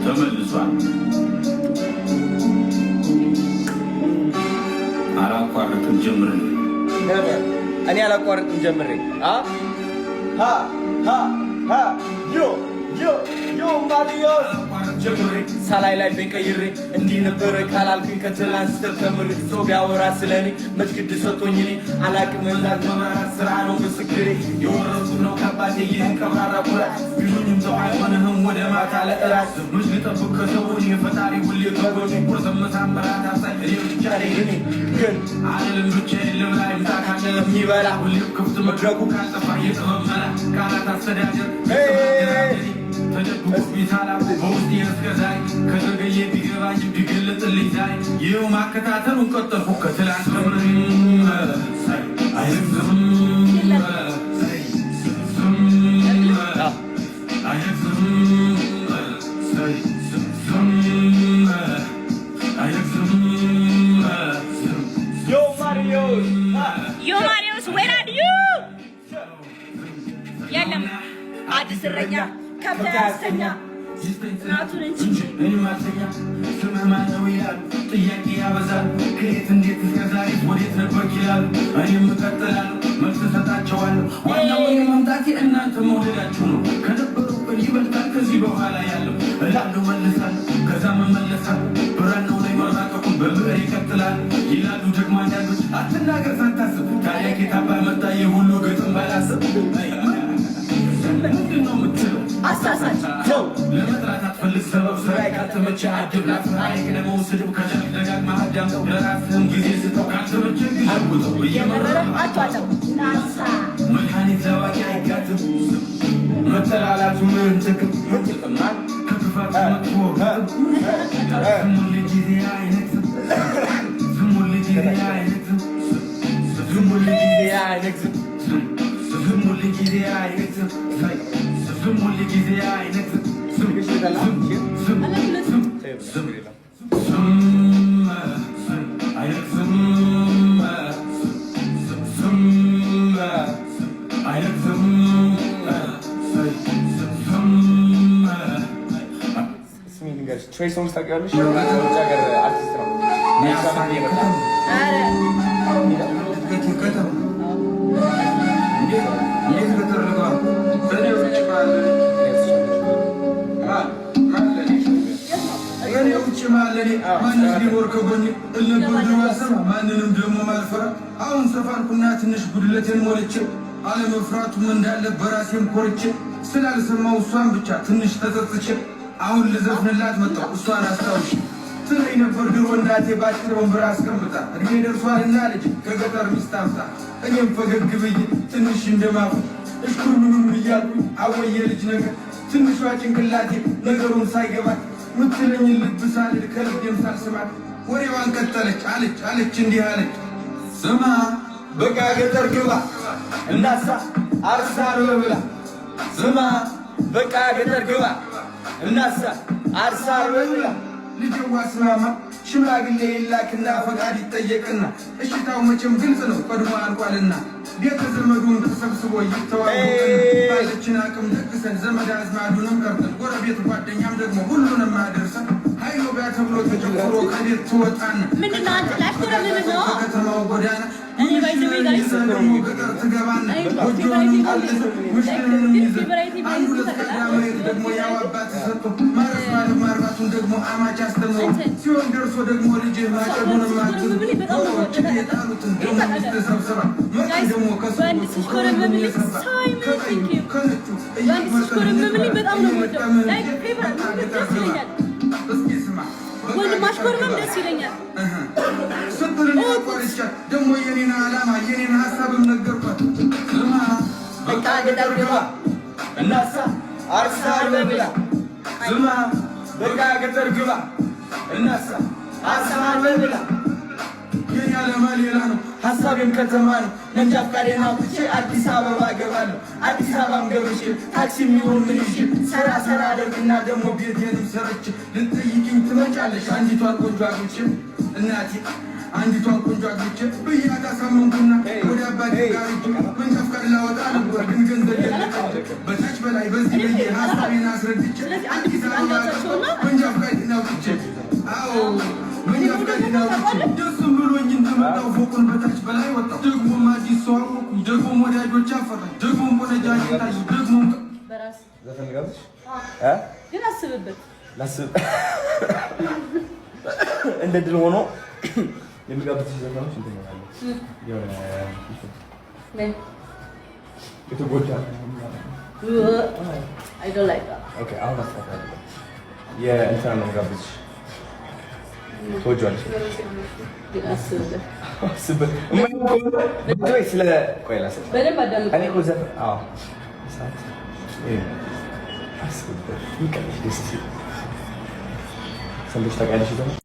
ተመልሷል። አላቋርጥም ጀምሬ። Never. እኔ አላቋርጥም ጀምሬ። አ ሀ ሀ ሀ yo yo yo ማሪዮስ። ጀምሬ ሳላይ ላይ ቀይሬ እንዲህ ነበረ ካላልኩኝ ከትላንት ስተት ተምሬ። ሰው ቢያወራ ስለኔ መች ግድ ሰጥቶኝ፣ እኔ አላቅም እንዳት መማራት ስራ ነው ምስክሬ። የወረሱት ነው ከአባቴ ይህን ቀብራራ ኩራት። ቢሉኝም ሰው አይሆንህም ወደ ማታ ለእራት። መች ልጠብቅ ከሰው እኔ፣ ፈጣሪ ሁሌ ከጎኔ። ቁርስም ምሳም እራት አብሳይ እኔ ብቻ ነኝ። እኔ ግን አልልም ብቻዬን ልብላ፣ ይምጣ ካለ የሚበላ። ሁሌም ክፍት መድረኩ ካልጠፋ የጥበብ መላ። ቃላት አስተዳደር ተደብቆ ቢሳላ በውስጤ እስከ ዛሬ ከዘገየ ቢገባኝ ቢገለጥልኝ ዛሬ ይኸው ማከታተሉን ቀጠልኩ ከትላንት ተምሬ። አይዝም ዝም አይዝም ዝም አይዝም ዝም። Yo ማሪዮስ። Yo ማሪዮስ, where are you? የለም አዲስ እረኛ ከብት አያስተኛ ጥናቱን እንጂ። እኔም አልተኛ። ስምህ ማነው ይላሉ፣ ጥያቄ ያበዛሉ። ከየት እንዴት እስከ ዛሬ ወዴት ነበርክ ይላሉ። እኔም እቀጥላለሁ፣ መልስ እሰጣቸዋለሁ። ዋናው እኔ መምጣቴ እናንተ መውደዳችሁ ነው። ከነበረው ቀን ይበልጣል ከዚህ በኋላ ያለው እላለሁ፣ መልሳለሁ፣ ከዛም እመለሳለሁ። ብራናው ላይ መራቀቁን በብዕር ይቀጥላል ይላሉ ደግሞ አንዳንዶች። አትናገር ሳታስብ፣ ታዲያ ኬት አባህ መጣ ይህ ሁሉ ግጥም ባላስብ? ምንድን ነው የምትለው? አሳሳች። ነው። ለመጥራት አትፈልግ ሰበብ። ስራዬ ካልተመቸ አድብላት። አይቅደመው ስድብ፣ ከቻልክ ደጋግመህ አዳምጠው። ለራስህም ጊዜ ስጠው፣ ካልተመቸ ጊዜ ውጠው። እየመረረ እየመረረ አቷጠው ናሳ። መድኃኒት ለዋቂ አይጋትም። መጠላላቱ ምን ጥቅም? ከክፋት መጥፎ ግጥም። ዝም ሁል ጊዜ አይነግስም። ዝም ሁል ጊዜ አይነግስም። ዝም ሁል ጊዜ አይነግስም። ዝም ሁል ጊዜ አይነግስም። ዝም ሁል ጊዜ አይነግስም። ዝም ዝም ዝም ዝም ዝም አይነግስም። ዝም አይነግስም። ዝም። ስሚ ልንገርሽ፣ ትሬ ሶንግስ ታውቂዋለሽ? የውጭ ሀገር አርቲስት ነው። አዲስ ዓመት እየመጣ ነው። ኧረ። ከተማ እንዴት ገጠር ልግባ? እኔ ውጭ ማለ ማለ እኔ ውጭ ማለኔ ማንስ ሊኖር ከጎኔ? እልነበር ድሮ አልሰማ ማንንም ደግሞ ማልፈራ። አሁን ሰፋልኩና ትንሽ ጉድለቴን ሞልቼ አለመፍራቱም እንዳለ በራሴም ኮርቼ ስላልሰማው እሷን ብቻ ትንሽ ተጸጽቼ አሁን ልዘፍንላት መጣሁ እሷን አስታውሽ። ትለኝ ነበር ድሮ እናቴ ባጭር ወንበር አስቀምጣ፣ እድሜ ደርሷልና ልጅ ከገጠር ሚስት አምጣ። እኔም ፈገግ ብዬ ትንሽ እንደማፉ እሽኩርምም እያልኩኝ አወየ ልጅ ነገር፣ ትንሿ ጭንቅላቴ ነገሩን ሳይገባት ምትለኝን ልብ ሳልል ከልቤም ሳልስማት ወሬዋን ቀጠለች። አለች አለች እንዲህ አለች፣ ስማ በቃ ገጠር ግባ እናሳ አርሳ ብላ። ስማ በቃ ገጠር ግባ እናሳ አርሳ ብላ። ልጅዋ ስማማ፣ ሽማግሌ ይላክና ፈቃድ ይጠየቅና እሽታው መቼም ግልጽ ነው ቀድሞ አልቋልና ቤተ ዘመዱን ተሰብስቦ ይተዋወቅና ባለችን አቅም ደግሰን ዘመድ አዝማዱንም ጠርተን ጎረቤት ጓደኛም ደግሞ ሁሉንም አድርሰን ሀይሎ ጋ ተብሎ ተጨፍሮ ከቤት ትወጣና ምንድን ነው አንተ ላሽኮረምም ነው? ከከተማው ጎዳና እኔ by the way guys ደግሞ ገጠር ትገባና ጎጆንም ቆልፈን ምሽትንም ይዘን አንድ ሁለት ቀዳ መሬት ደግሞ ያው አባት ሰጥቶ ማረስ ማለት ማርባቱን ደግሞ አማች አስተምሮ ሲሆን ደርሶ ደግሞ ልጅ ማጨዱንም አትሉ ዶሮዎች የጣሉትን ደግሞ ሚስት ሰብስባ መጠን ደግሞ ወንድ ሲሽኮረመምልኝ ሳይመን thank you። ወንድ ሲሽኮረመምልኝ በጣም ነው የምወደው። Like favorite ደስ ይለኛል። እስኪ ስማ። ወንድ ማሽኮርመም ደስ ይለኛል። ስትል አቋርጫት ደግሞ የኔን ዓላማ የኔን ሀሳብም ነገርኳት። ስማ። በቃ ገጠር ግባ እናሳ አርሳ ብላ። ስማ በቃ ገጠር ግባ እናሳ አርሳ ብላ። የኔ ዓላማ ሌላ ነው፣ ሀሳቤም ከተማ ነው። መንጃ ፈቃዴን አውጥቼ አዲስ አበባ እገባለሁ። አዲስ አበባም ገብቼ ታክሲ የሚሆን ምን ይዤ ሰራ ሰራ አደርግና ደግሞ ቤቴንም ሰርቼ ልትጠይቂኝ ትመጫለሽ። አንዲቷን ቆንጆ አግብቼ እናቴ አንዲቷን ቆንጆ አግብቼ ብያት አሳመንኩና ወደ አባቴ ጋር ሂጄ መንጃ ፈቃድ ላወጣ ነበር፣ ግን ገንዘብ የለም። በታች በላይ በዚህ ብዬ ሀሳቤን አስረድቼ ስለዚህ አንድ አዲስ ጊዜ አበባ አንድ አውጣቸውና መንጃ ወጣው ፎቁን በታች በላይ ወጣው። ደግሞም አዲስ ሰው አወኩኝ። ደግሞም ወዳጆች አፈራኝ። ደግሞም ቆነጃጅት ታዩ። ደግሞም በራስ ዘፈን ልጋብዝሽ? ግን አስብበት። ላስብ። እንደ ድል ሆኖ የሚጋብዝሽ ዘፈኖች እንትን ይሆናሉ። የሆነ ምን? የተጎዳ I don't like that. Okay፣ አሁን አስተካክላለሁ። የእንትና ነው የምጋብዝሽ። ትወጂዋለሽ? ግን አስብበት። አስብበት። ወይ ስለ ቆይ ላስብ። በደንብ አዳምጥ። እኔ እኮ ዘፈን አዎ፣ እሳት ይሄ አስብበት። ይቀልሽ ደስ ሲል ሰምተሽ ታውቂያለሽ? ዘፈን